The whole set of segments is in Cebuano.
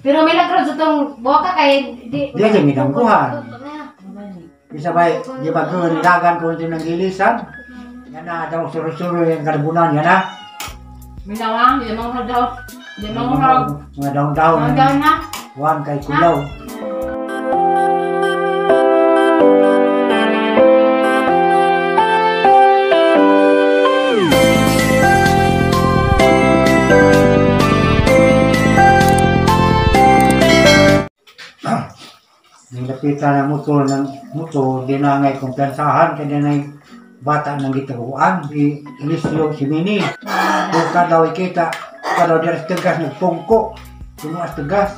Pero milagro sa tong buwaka kay di. Di siya ginangkuhan. Bisa ba, di ba ko nilagan ko ito ng gilisan? Yan na, daw suro-suro yung karbunan, yan na. Minawang, di mga daw. Di mga hog. Mga daon-daon. Mga daon na. Huwag kay kulaw. Nilapitan ng motor, di na ngay kumpiyansahan, kaya na bata ng gitaguan, di Elisio si Mini. Buka daw ikita, buka daw diyan tegas, nagpungko, tumuas tegas.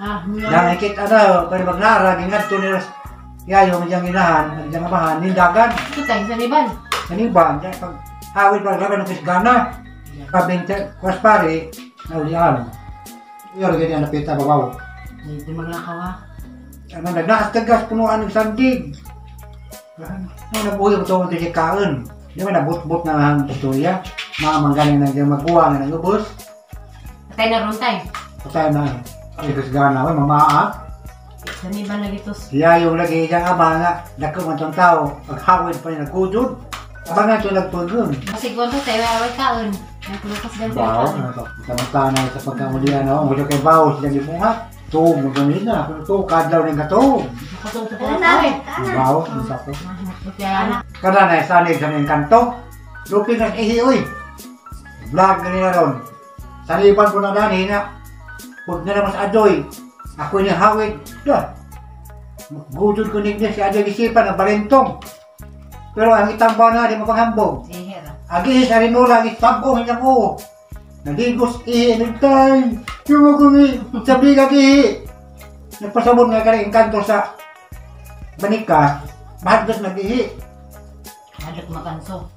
Nang ikita daw, pero magnara, gingat to nila, yayo, nagdiyang inahan, nagdiyang amahan, nindagan. Ito tayo, sa liban. Sa liban, dyan, pag hawid pa, laban ng kisgana, kabinte, kwas pare, naulian. Yun, ganyan, napita, babaw. Hindi maglakaw ah. Ano, nagnaas tegas, punuan ng sandig. Ano, nabuhay ko ito si kaon. Di ba nabot-bot na ang istorya? Mga manggaling na diyang magbuwa nga ng ubos. Patay na ron tayo. Patay na. Ay, kasgana, ay, mamaa. Saniban lagi tos. Siya yung lagi siyang ama nga, dako man tong tao, paghawid pa niya nagkudod. Abangan ito nagpagod. Kasi kung ito tayo, away kaon. Nagkulukas gan sila Bawo, kaon. ano to? Samantana sa pagkamulian, no? Ang gusto kay Bawo, sila gibuhat. Tuo, mo ganun na. Tuo, kadlaw ng kato. Nakatong sa eh. Bawo, isa ko. Kaya Kada na sanig sa mga kanto. Lupi na ihi, uy. Vlog na nila ron. Saliban ko na dani na. Huwag na naman sa adoy. Ako ni hawid. Da. Gudod ko ni si adoy gisipan ang balintong. Pero ang itambaw na, di mo panghambog. Agi sa rinula, agi sabong hiyang oo. Naligos ihi, nagtay. Yung ako ni, sabi ka ihi. Nagpasabon nga ka rin kanto sa banika, mahadlos nag-ihi. Hadlok makanso.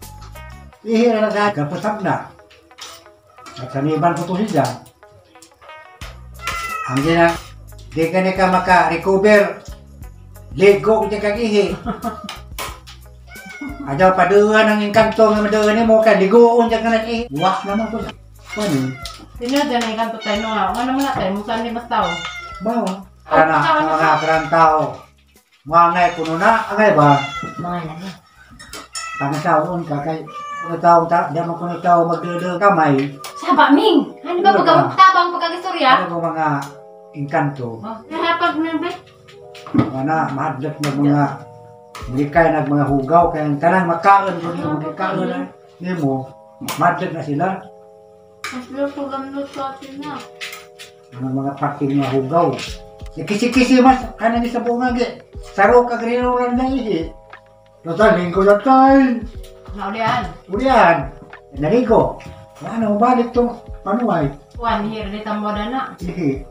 Ihi na lang sa kapasab na. At saniban ko to siya. Ang gina, di ka ni ka maka-recover. Ligo ko kag ihi. Adaw paduhan ang engkanto nga maduhan nimo kay ligoon ka nag ihi. Wak naman ko. Ano? Tinod na engkanto tayo no nga. Ano man natin, musan ni mas tao. Bawa. Kana mga karang tao. Mga ngay kuno na, angay ba? Mga lagi. Pangasaon ka kay kuno tao ta, di man kuno tao magdede kamay. Saba ming. Ano ba Ano pagka ba? tabang pagkagistorya? Ano ba mga engkanto? Nahapag na ba? Wala mahadlok na mga mulikay nag mga hugaw kay ang tanang makaon ko nimo makaon na nimo mahadlok na sila. Mas luto gamno sa atin na. Ang mga parting mga hugaw. Kisi-kisi mas kanan sa bunga gi. Saro ka grinulan na ihi. Total lingko na tayo. Naulian. Ulian. Naligo. Ano balik tong panuay. One year ni tamoda na. Ihi.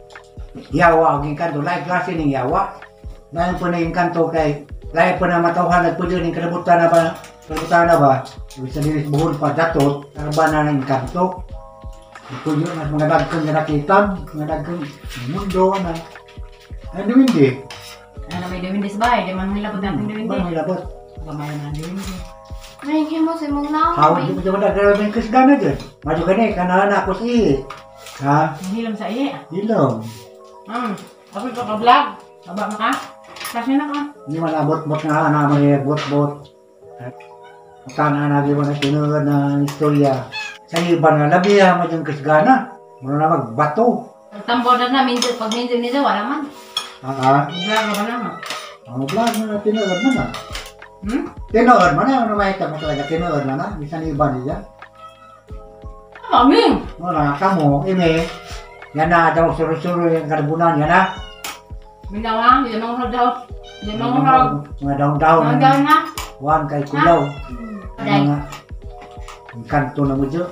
Yawa ang engkanto, lain klase ning yawa. Lain po na engkanto kay lain po na matawhan at pwede ning kalibutan na ba? Kalibutan na ba? Ibig sabihin buhol pa datot, karba na ng engkanto. Pwede mas mga dagkong nga nakitan, mga dagkong mundo na. Ano hindi? Ano may duwindi sa bahay, di man nilabot natin duwindi. Ba nilabot? Gamay na duwindi. Nahihimo sa imong naong. Hawad di mo dyan nagkaroon ng kasgana dyan. Madyo ka na eh, kanana ako sa ihi. Ha? Hilom sa ihi. Hilom. Ako ito ka vlog. Aba mo ka? Kasi na ka. Hindi man abot-bot na naman eh, bot-bot. Tanah na di mo na sinunod na istorya. Sa iba nga, labi mo yung kasgana. Muna na magbato. Tambo na na, minsan, pag minsan niya, wala man. Ah, Vlog ka na nga. ang vlog mo na tinuod mo na. Hmm? Tinuod mo na, ano makita mo talaga, tinuod mo na. Bisan iba niya. Mami! Muna, kamo, ini. Yan na, daw suro-suro yung karbunan, yan na. Minawang, di mga daw. Di mga hog. Mga daon-daon. Mga daon na. Huwag kay kulaw. Day. Mga engkanto na mo dyan.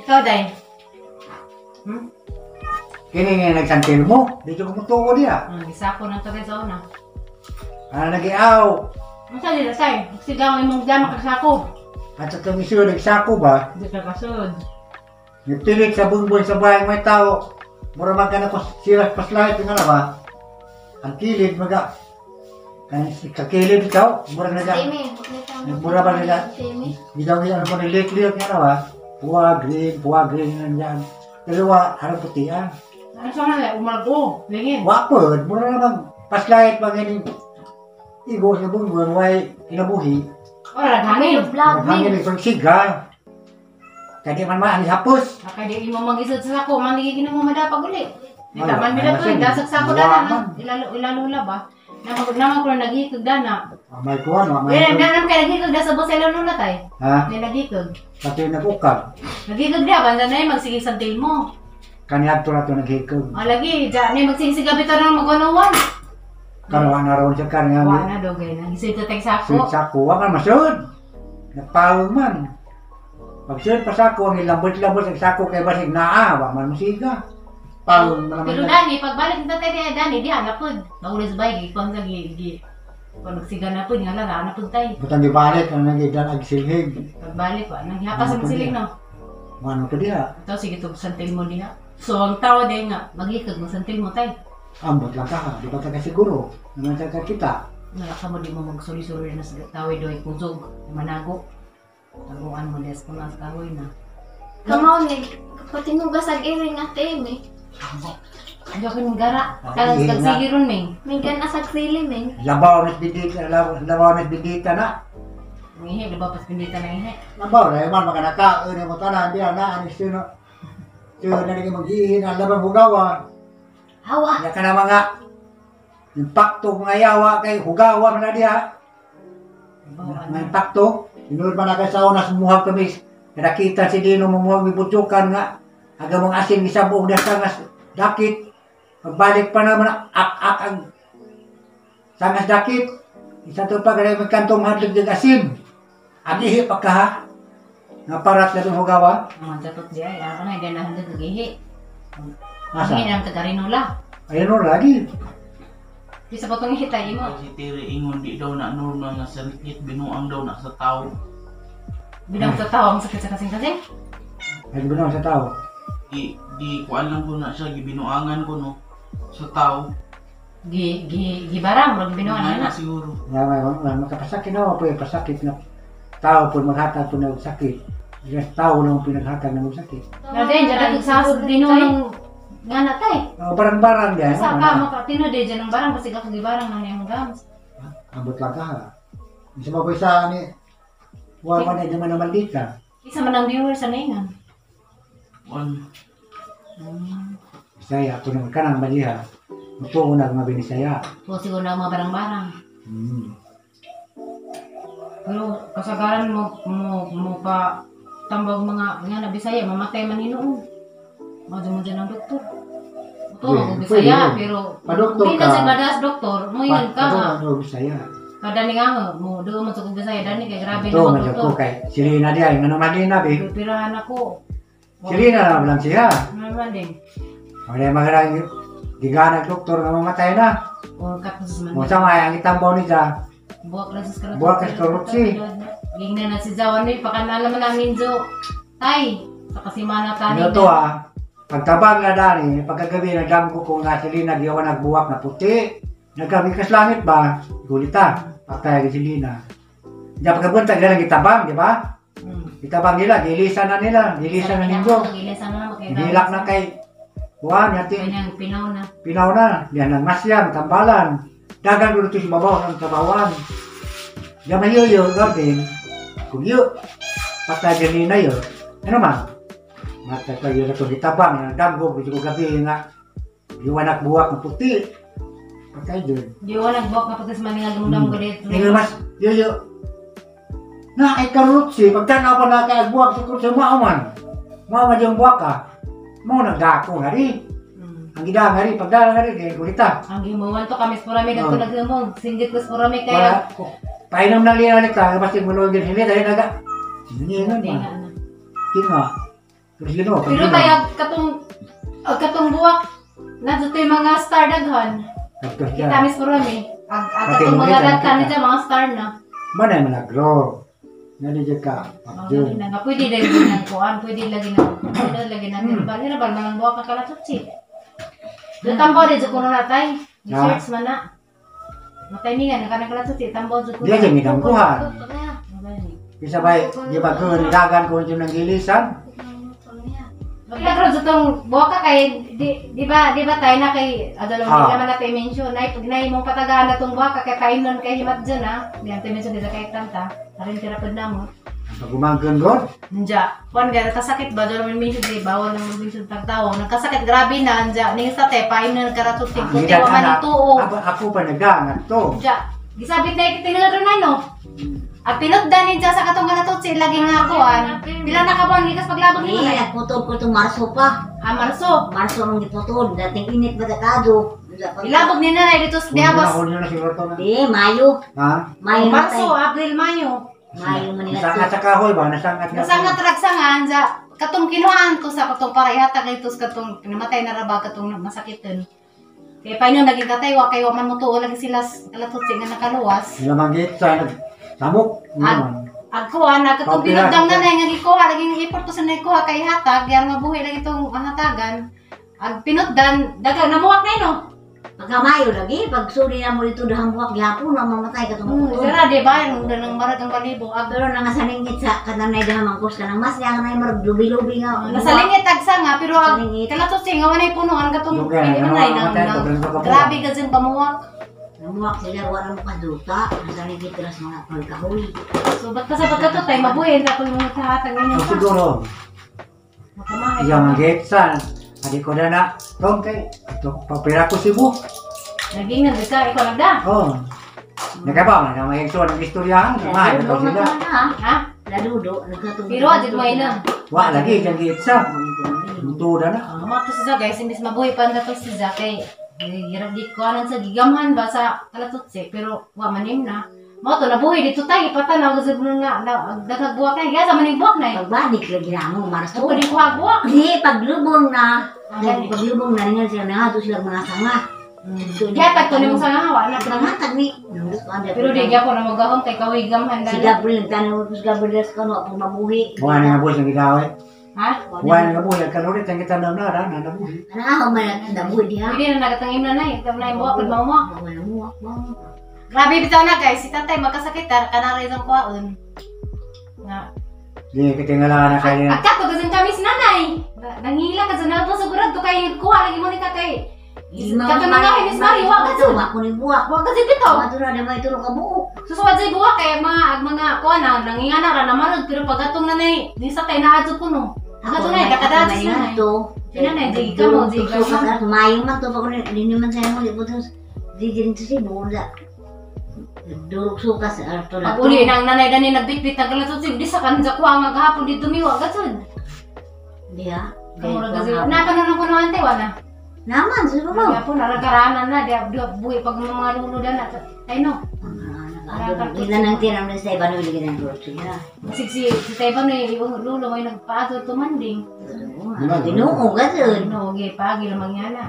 Ikaw, Day. Hmm? Kini nga nagsantil mo, dito ko mutuo niya. Gisako na ito sa una. Ano nag-iaw? Masa di lasay? Sigaw ang imong dama kagsako. At sa itong isu, nagsako ba? Di ka kasud. Nagpilit sa bungbon sa bahay may tao. Mura man ka na ko sila paslahit nga na ba? Ang kilid maga. Kakilid ikaw, mura na ka. Mura ba nila? Gidaw nila ano po nilit-lit nga na ba? Puwa green nandiyan. Dalawa, harap puti ah. Ano sa na umargo, lingin. Wa pod, mura naman paslayit pa ganing igo sa bungbong way kinabuhi. Ora naghangin. Vlog Hangin ni. ang pagsiga. Kadi man maan hapos. Kaya di mo mag-isod sa sako, manigigin mo madapag uli. Di Wala, ta man bila to, wala, dasag sako wala dana, man. ilalo ilalula ba? Naman naman ko na naghikog dana. May kuan, wa may. Wala na naman kay naghikog da sa boss ilalula tay. Ha? May naghikog. Pati nagukab. Naghikog da banda na magsige sa tail mo. Kaniadto na to naghikog. Ah, lagi, dyan ni magsige sa gabi to nang mag-101. Karon na ron siya kan nga. Wa na dogay na. Gisod ta tag sako. Sud sako wa man masud. Nagpawag man. Pag sud pa sako ang ilambot-lambot ang sako kay basig naa wa man musiga. Pawag man Pero naman. dani pagbalik ni tatay niya dani diha na pud. Nauli sa baygi kon sa gi gi. Kon nagsiga na pud nga lang na pud tay. Butang gibalik ang nagidan ag silhig. Pagbalik wa nang hiyapas ang siling no. Mano to diha. Ito sige tug santil mo diha. So ang tawa day nga maglikag mo santil mo tay. Ambot lang ka ha. Di ba ka siguro? Naman ka kita. Nala ka mo di mo magsuli-suli na sa kahoy doy kusog manago. Taguan mo des kung nasa kahoy na. Kamaw ni. Patinugas ag iring ate mi. Hindi ako nung gara. Ah, Kag ihi kag na. sige ron ming. Minggan asag sili ming. Labaw nas bidita, labaw nas bidita na. Ngihi, di ba pas pindita na ngihi. Labaw na man makanaka ni mo tanan diha na ani sino. Sino na naging mag-ihin ang labang hugawa. Hawa. Ya ka na mga impakto mga yawa kay hugawa man na diha. Mga impakto. Inur man na kay sa una sumuhag kami. Nakita si Dino mumuhag mibutsukan nga. Aga mga asin gisabog na sangas dakit. Pagbalik pa naman ak-ak ang sangas dakit. Isa to pa kaya magkantong hadlog ng asin. Agihi pa ka ha. Nga parat na itong hugawa. Mga jatot di ay, ako na, hindi na handog nagihi. Asa? Ang ang tagarinola. Ayun o lagi. Di sa patong hitay mo. Si Terry ingon di daw na normal nga sakit binuang daw na sa tao. Binang sa tao ang sakit sa kasing-kasing. Ayun ba sa tao? Di di kuan lang ko na siya gibinuangan ko no sa tao. Gi gi gibarang murag binuan Nga na. na siguro. Nga may may makapasakit na po yung pasakit na tao po maghatag po ng sakit. Yung tao na ang pinaghatag ng sakit. Na din dyan sa dinunong nga na tay. Oh, barang-barang yan. Sa Ano, ka makatino di dyan ang barang kasi ako gibarang na niyang gams. Ambot lang ka ha. Isa pa po isa ni wa man na naman naman dita. Isa man ang viewer sa ningan. Kuan Bisaya ako naman kanang baliha. Mutuo na mga binisaya. Po siguro na ang mga barang-barang. Pero kasagaran mo mo mo pa tambag mga nga na Bisaya mamatay man hinuon. Mga mo dyan ang doktor. Ito, Pwede, ako Bisaya, pwede. pero Pa-doktor Hindi ka. na sa badas doktor, mo yun ka nga. Ano Bisaya. Kada ni nga mo doon man sa kong Bisaya dani kay grabe Ito na man ko doktor. kay Sirina diya ngano man na bi. Pirahan ako. Sirina na lang siya. Ano man din. Wala magarang giganag doktor nga mamatay na. O katos man. Mo sa may ang itambaw ni siya. Buwak lang sa karot. Buwak sa karotsi. Gingnan na si Zawan ni pakanala man ang Minzo. Tay, sa kasimana tani. Ano to ah? Pagtabang na dani, pagkagabi nagdamgo ko nga si Lina, giyawa nagbuwak na puti. Nagkabi kas langit ba? Gulita, patay si Lina. Diyan pagkabuntag nila gitabang, di ba? Gitabang nila, gilisan na nila, gilisan na linggo. Gilisan na makita. Gilak na kay Juan, yating Kanyang pinaw na. pinaw na, diyan ang masyang, tambalan. Dagan ko dito sa babaw ng tabawan. Diyan mayoyo, garden. Kung yun, patay si Lina yun. Ano man? Matay pa yun ito gitabang, ang damgo, gusto ko gabi nga. Iwan buwak ng puti. Patay dun. Di wala nagbuwak na pagkas maningal dumdam ko dito. Hindi mas, yoyo. Na, ay karutsi, pagtanaw pa na kay buwak sa kursi, mauman. Mauman yung buwak ka. Mo nagdako nga rin. Ang gida nga rin, pagdala nga rin, kaya kulita. Ang gimuwan to kami sa purami kadto nagsimong singgit ko sa purami Wala, kaya painom na liya ulit ka, basta mulungin sila, dahil naga. Sinungingan Tinga ba? na. Tinga. Terus gino, Pero tayo katong ag katong buwak na dito yung mga star daghan. Tapos Kita dyan. mis purami. Ag ag Pati katong mga mga daghan kita. ni mga star na. Mana yung malagro. Nani dyan ka. Oh, Abdul. na nga pwede lagi nang kuan, pwede lagi nang pwede lagi nang bal na bal manang buwak ka kalatutsi. Do tambo de kuno na tay. Ah. Search man na. Matay nga naka kalatutsi tambo jud kuno. Dia dyan gidangkuhan. Bisa ba, di ba dagan ko dyan ng gilisan? Pagkakaroon sa tong buwaka kay di ba tayo na kay adalo Ah. di naman natin mention nay pag nay mong patagaan na tong buwaka kay painon kay himat dyan ha. Di natin mention dito kay tanta. Arin tira pud namo. Ang pagumangkon god. Anja, kuan gaya kasakit ba dalo man mention di bawal nang mention tagtawo. Nagkasakit grabe na anja ning sa te painon karatot Ang puti edad wa man anak, tuo. Ako pa nagdangat to. Anja, gisabit na itinuro na no. At pinutdan niya sa katong kalatot lagi nga kuan. Pila na ka buwan gikas paglabog nimo Eh, na? nagputol ko itong Marso pa. Ah, Marso. Marso nung giputol. Dating init ba kakado? Ilabog ni nanay dito sa Hunyo na, Diabas. hunyo na siguro to na. Di, Mayo. Ha? Mayo na Marso, tayo. Abril, Mayo. Mayo man nila Nasangat sa kahoy ba? Nasangat nga. Nasangat ragsangan sa katong kinuhaan ko sa katong para ihatag ito sa katong namatay na raba katong masakiton. Kaya paano naging katay wa kay wa man mo tuo lagi sila kalatot nga nakaluwas. Nilamanggit sa nagsamok. Ah. Ag kuan na katong Kampira. pinugdang nanay nga gikuha lagi nga iport ko sa nagkuha kay hatag yan mabuhi lagi itong hatagan. Ag pinutdan daga namuwak na no. Pagka Mayo lagi, pag suli na mo dito dahang buwak gihapon, na mamatay ka itong putol. Sira di ba yung nang marag ang balibo ag Pero nangasaningit sa kanang dahang mangkos ka ng mas, niya kanang marag lubi-lubi nga. nasalingit tagsa nga pero ag Nasalingit. kalatot nga wanay puno ang katong Dugay, pili ano, man nang, mamatay to, nang ganun ka kabuwak. grabe ka dyan pamuwak. Namuwak sila, wala mo kaduta. Nasalingit ras mga pagkahoy. So, ba't ka sa pagkatutay, mabuhin na kung mga tahatag ninyo So, pa. siguro, Makamahay. iyang ang sa adi ko na na, tong kay, ito, papira ko Cebu. Naging nandun ka, ikaw nagda. Oh. Nagkaba man, ang mga ng istoryahan, mahal na to sila. Ha? Ha? Ladudo, nagkatong. Pero adit mo ina. Wa lagi, diyang gitsa. Mutuda na. Ah, mga to si Zah, guys, imbis mabuhi pa na to si Zah, kay hirap di ko anan sa gigamhan ba sa kalatutsi, pero wa manim na. Mo to nabuhi dito tayo, ipatanaw kasi nga na dagag buwak na, gasa maning buwak na. Eh. Pagbalik lagi na mo, Marso. Ako di ko buwak. Di, paglubong na. Ah, gani. Paglubong na rin sila nangato sila mga sanga. Gihatag to nimong sanga wa na. Nangatag ni. Pero di gyapon na magahom kay kawi gamhan Si dali. Gabriel, nagtanong ko si Gabriel sa kano, ako mabuhi. Wa na nga buhay ang gidaway. Ha? Wa na nga buhay, ang kalulit ang kita na na, na nabuhi. Ano nga, man, nabuhi diha. Pwede na nagatangim na nay, ikaw na buwak pud mo. Wala mo, mo. Grabe bitaw na guys, si tatay magkasakit tar kanara isang kuwaon. Nga. Di kitingala na kayo. Agka to kasi kami si nanay. Nangila ka sa nalpo sa gurag to kay kuha lagi mo ni kakay. Kato na nga Miss Mari wa ka Wa ko ni buwak. Wa ka sa bitaw. Wa na may tulo ka buok. Susuwad sa buwak kay mga ag mga kuha na nangingana ra na marod pero pagkatong nanay ni sa tay naadto kuno. Akato na kakadadto si nanay. Si nanay di ka mo di ka mo. Mayo man to pag ninyo man sa mo di putos. Di din to si buo Durog sukas arto Pag uli nang nanay dani nagbitbit na galatod di sa kanja kuha nga gahapon di tumiwa gatud. Diha. Kamura gatud. Na kanon ko ante wala. Naman siguro. Kaya po, naragaranan na, di, di buhi pag mga lulo na. Ay no, Ila nang tiram na sa iba no lagi nang durog sila. si si si Taiwan na yung lulo may nagpato tumanding. Ginoo gatud. Ano, okay, pagi lamang yan na.